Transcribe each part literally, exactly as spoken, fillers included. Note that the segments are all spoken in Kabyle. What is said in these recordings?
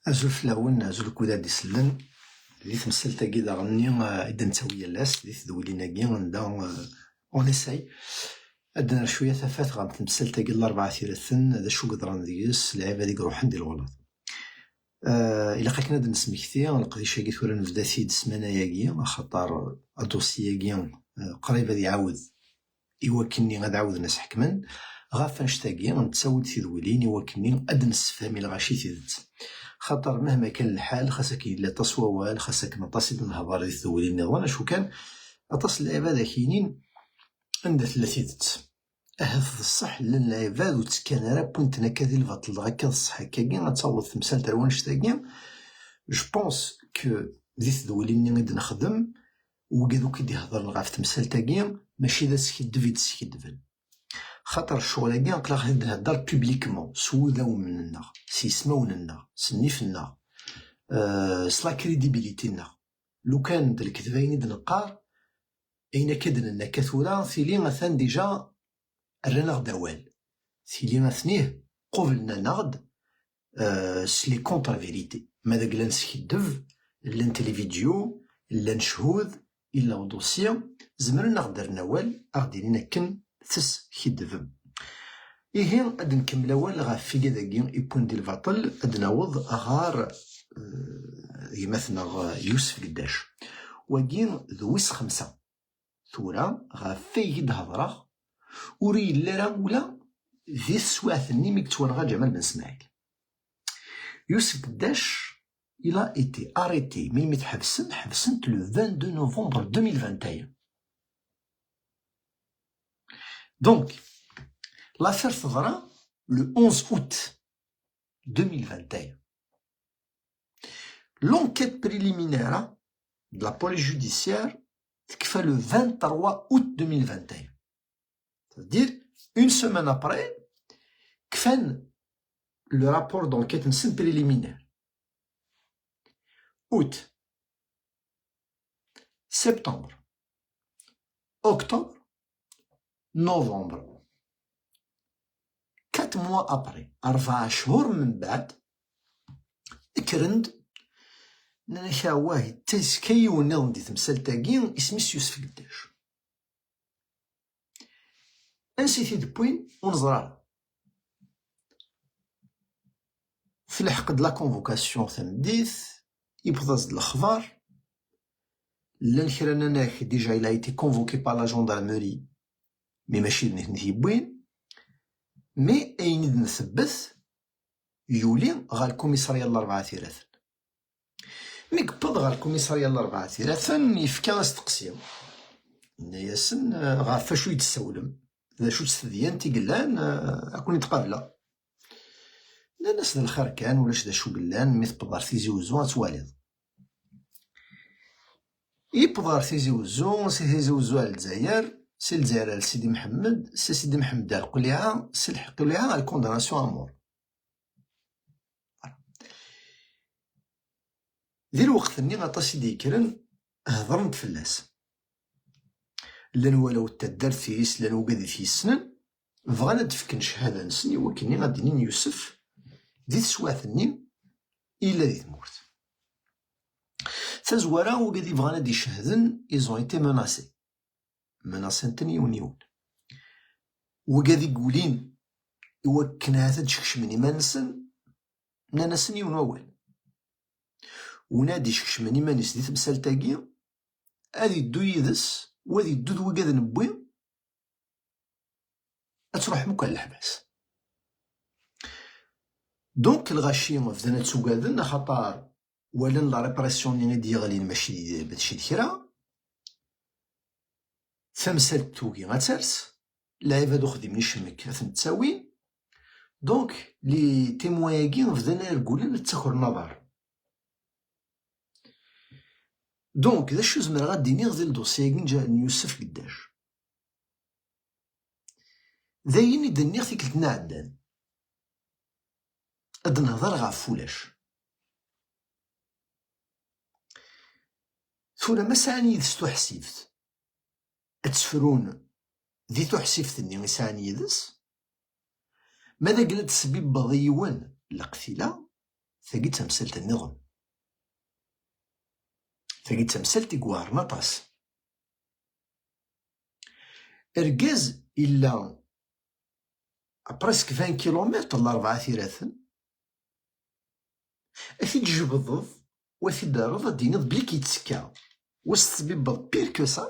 Azul fell-awen, azul akked ad d-isellen. Di temsalt-agi daɣen-nni, eh, i d-nettawi yal ass, di tedwilin-agi, anda, eh, on essaye ad d-nerr cwiya tafat ɣer temsalt-agi n Larebɛa Tiraten, d acu yeḍran deg-s, lɛibad i iruḥen di lɣelṭ. Eh, ilaq akken ad d-nesmekti leqdic-agi tura nebda-t-id ssmana-agi, axaṭer adusyi-agi, eh, qrib ad iɛawed i wakken-nni ad ɛawden ad s-ḥekmen. Ɣef annect-agi, nettawi-d tidwilin i wakken-nni ad d-nessefhem i lɣaci tidet. Xaṭer mahma kan lḥal, xas akken yella aṭas wawal, xas akken aṭas i d-nehḍer di tedwilin nniḍen, acu kan, aṭas n lɛibad ad ak-yinin anda tella tidet. Ahat d ṣṣeḥ, llan lɛibad ur ttekkan ara, wwin-ten akka di lbaṭel, dɣa akka d ṣṣeḥ. Akkagi ad taweḍ temsalt ar wannect-agi. Je pense que di tedwilin-nni i d-nexdem, wigad akk i d-iheḍren ɣef temsalt-agi, mačči d askiddeb i d-skiddben. Xaṭer ccɣel-agi aql-aɣ ad d-nhedder publiquement, s wudawen-nneɣ, s yismawen-nneɣ, s nnif-nneɣ, euh, s la crédibilité-nneɣ. Lukan d lekdeb ayen i d-neqqar, ayen akka d-nenna akka tura, tili atan déjà rran-aɣ-d awal. Tili atni qublen-aneɣ-d, euh, s les contre-vérités. Ma d aglan skiddeb, llan les vidéos, llan cchud, illa uḍussi, zemren ad aɣ-d-rren awal, ad aɣ-d-inin akken teskiddbem. Ihi, ad nkemmel awal ɣef wigad-agi iwwin di lbaṭel, ad naweḍ ɣer, euh, gma-tneɣ Yusef Geddac. Wagi d wis xemsa. Tura, ɣef wayeg i d-hedreɣ, ur yelli ara ula di teswiɛt-nni mi yettwanɣa Ǧamal Ben Smaɛil. Yusef Geddac, il a été arrêté, melmi t-ḥebsen, ḥebsen-t le vingt-deux novembre deux mille vingt et un. Donc, l'affaire teḍra le onze août deux mille vingt et un. L'enquête préliminaire de la police judiciaire tekfa le vingt-trois août deux mille vingt et un. C'est-à-dire, une semaine après, kfan le rapport d'enquête préliminaire. Août, septembre, octobre, novembre. Quatre mois après, rebɛa cchur mbeɛd, kkren-d, nnan-ak, ah, wah, yettekka yiwen nniḍen di temsalt-agi, isem-is Yusef Geddac. Ansi i t-id-wwin, ur neẓri ara. Telḥeq-d la convocation tameddit, yewweḍ-as-d lexbar. Llan kra nnan-ak déjà il a été convoqué par la gendarmerie, mais mačči d nitni i t-yewwin. Mais ayen i d-nsebbet, yuli ɣer lkumisarya n Larebɛa Tiraten. Mi yewweḍ ɣer lkumisarya n Larebɛa Tiraten, yefka asteqsi. Yenna-yasen, eh, ɣef wacu i d-tessawlem? D acu-tt tedyant i yellan, eh, ad ken-id-qableɣ? Nnan-as, d lxir kan, ulac d acu yellan, mi tewweḍ ɣer Tizi Uzzu ad twaliḍ. Yewweḍ ɣer Tizi Uzzu, si Tizi Uzzu ar Lezzayer, si Lezzayer ar Sidi Mḥemmed, si Sidi Mḥemmed ar Lqeliɛa, si Lqeliɛa ar condamnation à mort. Di lweqt-nni, aṭas i d-yekkren, hedren-d fell-as. Llan walaw n taddart-is, llan wigad i t-yessnen, bɣan ad d-fken cchada-nsen i wakken ad d-inin Yusef di teswiɛt-nni yella di tmurt. Tazwara, wigad i bɣan ad d-icehden, ils ont été menacés. Menacen-ten yiwen yiwen. Wigad i yulin i wakken ahat ad d-skecmen iman-nsen, nnan-asen yiwen wawal. Win ad d-iskecmen iman-is di temsalt-agi, ad iddu yid-s, u ad iddu d wigad n wwi, ad truḥem akk ar leḥbas. Donc, lɣaci bdan ad ttugaden, axaṭer walan la répression-nni i d-yeɣlin mačči d, mačči d kra. Tamsalt tugi ad ters, lɛibad uxdim n icmek ad ten-ttawin. Donc, les témoins-agi bdan ad argulen, ad ttakren aḍar. Donc, d acu zemreɣ ad d-iniɣ di ldossier-agi n Ǧa-, n Yusef Geddac? D ayen i d-nniɣ tikkelt n iɛeddan. Ad d-nehḍer ɣef ulac. Tura ma sɛan yid-s tuḥsift, ad tt-frun di tuḥsift-nni i sɛan yid-s. Ma d akken ad d-tesbibbeḍ i yiwen leqtila, Tagi d tamsalt nniḍen. Tagi d tamsalt i iweɛren aṭas. Argaz illa à presque vingt kilomètres, ɣer rebɛa tiraten, ad t-id-tjebdeḍ, u ad t-id-terreḍ, ad d-tiniḍ belli k-yettekka. U ad s-tesbibbeḍ pire que ça,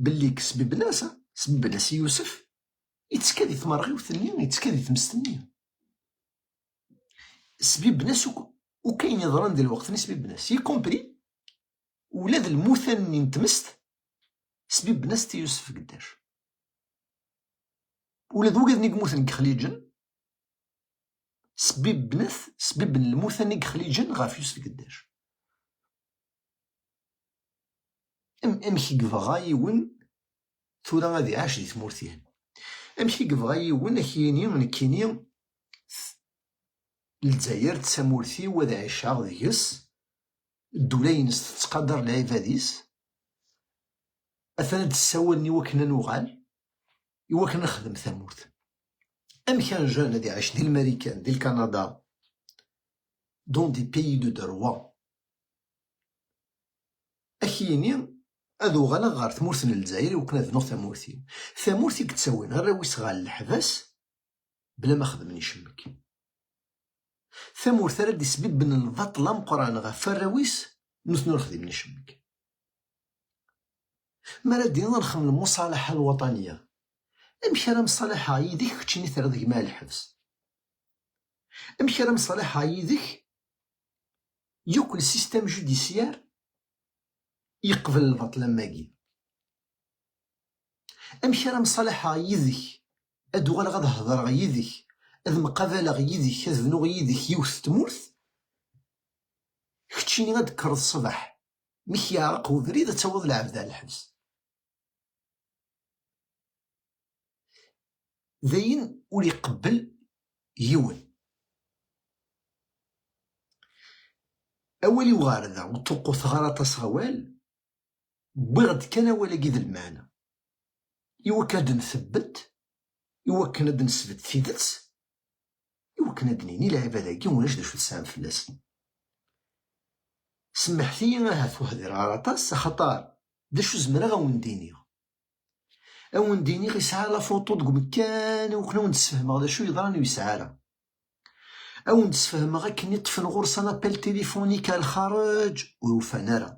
belli sbibben-as, sbibben-as i Yusef, yettekka di tmerɣiwt-nni, yettekka di tmest-nni. Sbibben-as akk, akk ayen yeḍran di lweqt-nni sbibben-as, y compris ula d lmutan-nni n tmest, sbibben-as-t i Yusef Geddac. Ula d wigad-nni i yemmuten deg Ixliǧen, sbibben-t, sbibben lmutan-nni deg Ixliǧen ɣef Yusef Geddac. Am-, amek i yebɣa yiwen tura ad iɛac di tmurt-ihin? Amek i yebɣa yiwen ad k-yini nekkini, Lezzayer d tamurt-iw, ad ɛiceɣ deg-s, ddula-ines tettqadar lɛibad-is, atan ad d-ssawalen i wakken ad nuɣal, i wakken ad nexdem tamurt. Amek un jeune ad iɛic di Lmarikan, di Lkanada, dans des pays de droit, ad k-yini ad uɣaleɣ ɣer tmurt n Lezzayer i wakken ad bnuɣ tamurt-iw? Tamurt i yettawin arraw-is ɣer leḥbas bla ma xedmen icemmek. Tamurt ara d-isbibben lbaṭel ameqqran ɣef warraw-is, nutni ur xdimen icemmek. Mi ara d-tiniḍ ad nexdem lmuṣalaḥa lwaṭaniya, amek ara mṣalaḥeɣ yid-k keččini terriḍ gma ɣer lḥebs? Amek ara mṣalaḥeɣ yid-k yakk le système judiciaire yeqbel lbaṭel am wagi? Amek ara mṣalaḥeɣ yid-k, ad uɣaleɣ ad hedreɣ yid-k, ad mqabaleɣ yid-k, ad bnuɣ yid-k yiwet n tmurt, keččini ad d-tekkreḍ ṣṣbeḥ, mi k-yeɛreq ubrid, ad tawiḍ lɛebd ɣer lḥebs? D ayen ur iqebbel yiwen. Awal-iw ɣer da, ur ṭṭuqquteɣ ara aṭas awal, wwiɣ-d kan awal-agi d lmeɛna, i wakken ad nthebbet, i wakken ad nesbedd tidet, i wakken ad d-nini lɛibad-agi ulac d acu tesɛam fell-asen. Semmḥet-iyi ahat ur hdireɣ ara aṭas, axaṭer d acu zemreɣ ad wen-d-iniɣ? Ad wen-d-iniɣ yesɛa la photo deg umekkan i wakken ad wen-d-sfehmeɣ d acu yeḍran ur yesɛi ara. Ad wen-d-sfehmeɣ akken i ṭṭfen ɣur-s un appel téléphonique ar lxareǧ, ur ufan ara.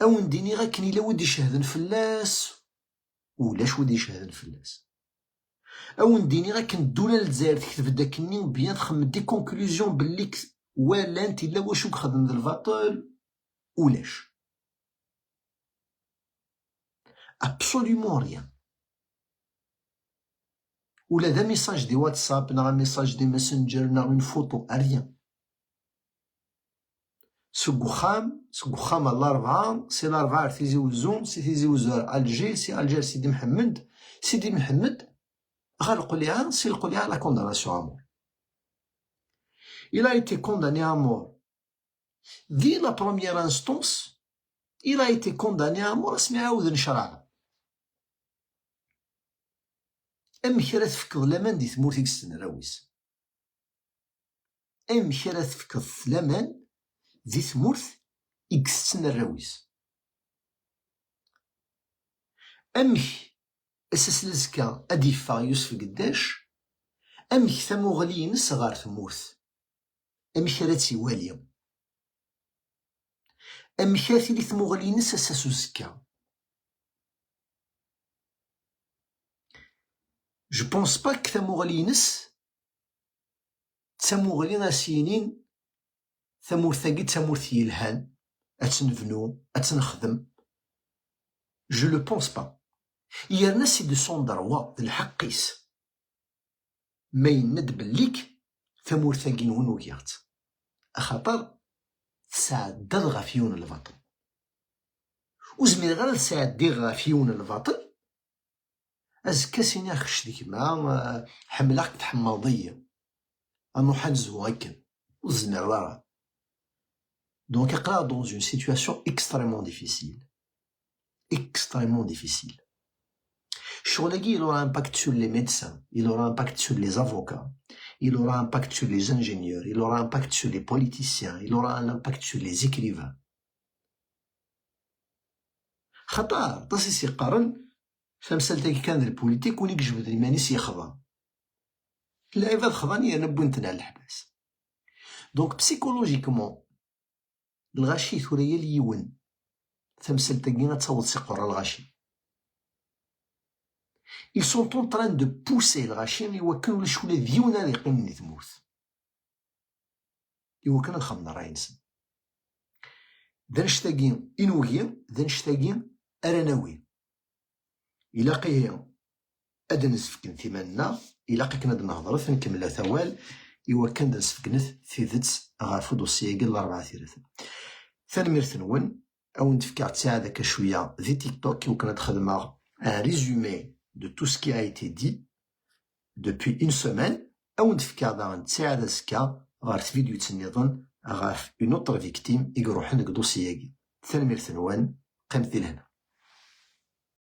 Ad wen-d-iniɣ akken yella wi d-icehden fell-as, ulac wi d-icehden fell-as. Ad wen-d-iniɣ akken ddula n Lezzayer tekteb-d akkenni, bien txemmem-d des conclusions belli k-, walant yella wacu yexdem d lbaṭel, ulac. Absolument rien. Ula d un message di WhatsApp, neɣ un message di Messenger, neɣ une photo, rien. Seg uxxam, seg uxxam ɣer Larebɛa, si Larebɛa ar Tizi Uzzu, si Tizi Uzzu ar Alger, si Alger Sidi Mḥemmed, Sidi Mḥemmed ɣer Lqeliɛa, si Lqeliɛa la condamnation à mort. Il a été condamné à mort dès la première instance, il a été condamné à mort asmi ɛawden ccreɛ. Amek ara tefkeḍ laman di tmurt i yessen arraw-is? Amek ara tefkeḍ laman di tmurt i yessen arraw-is? Amek ass-a s lazekka ad d-yeffeɣ Yusef Geddac? Amek tamuɣli-ines ɣer tmurt? Amek ara tt-iwali? Amek ara tili tmuɣli-ines ass-a s uzekka? Je pense pas que tamuɣli-ines d tamuɣli ara s-yinin tamurt-agi d tamurt yelhan, ad tt-nebnu, ad tt-nexdem. Je le pense pas. Yerna c'est de son droit, d lḥeqq-is. Ma yenna-d bellik tamurt-agi-nwen ugiɣ-tt, axaṭer tesɛeddaḍ ɣef yiwen n lbaṭel. Ur zmireɣ ara ad sɛeddiɣ ɣef yiwen n lbaṭel, azekka s-iniɣ kečč d gma, eh, ḥemmleɣ-k, tḥemmleḍ-iyi, ad nruḥ ad nezhu akken. Ur tezmireḍ ara. Donc, aql-aɣ dans une situation extrêmement difficile. Extrêmement difficile. Ccɣel-agi, il aura impact sur les médecins, il aura impact sur les avocats, Il aura impact sur les ingénieurs, il aura impact sur les politiciens, il aura un impact sur les écrivains. Xaṭer aṭas i s-yeqqaren tamsalt-agi kan d lpulitik, win i ijebden iman-is yexḍa. Lɛibad xḍan yerna wwin-ten ar leḥbas. Donc psychologiquement lɣaci tura yal yiwen tamsalt-agi ad taweḍ s iqerra lɣaci. Ils sont en train de pousser lɣaci i wakken ulac ula d yiwen ad iqqimen di tmurt i wakken ad xedmen ṛṛay-nsen. D annect-agi i nugi, d annect-agi ara nawi. Ilaq ihi ad d-nesfeknet iman-nneɣ, ilaq akken ad d-nehḍret, ad nkemmlet awal i wakken ad d-nesfeknet tidet ɣef udussi-agi n Larebɛa Tirat. Tanemmirt-nwen. Ad wen-d-fkeɣ ttiɛad akka cwiya di TikTok i wakken ad xedmeɣ un résumé de tout ce qui a été dit depuis une semaine. Ad wen-d-fkeɣ daɣen ttiɛad azekka ɣer tvidyut nniḍen ɣef une autre victime i iruḥen deg udussi-agi. Tanemmirt-nwen, qqimet di lehna.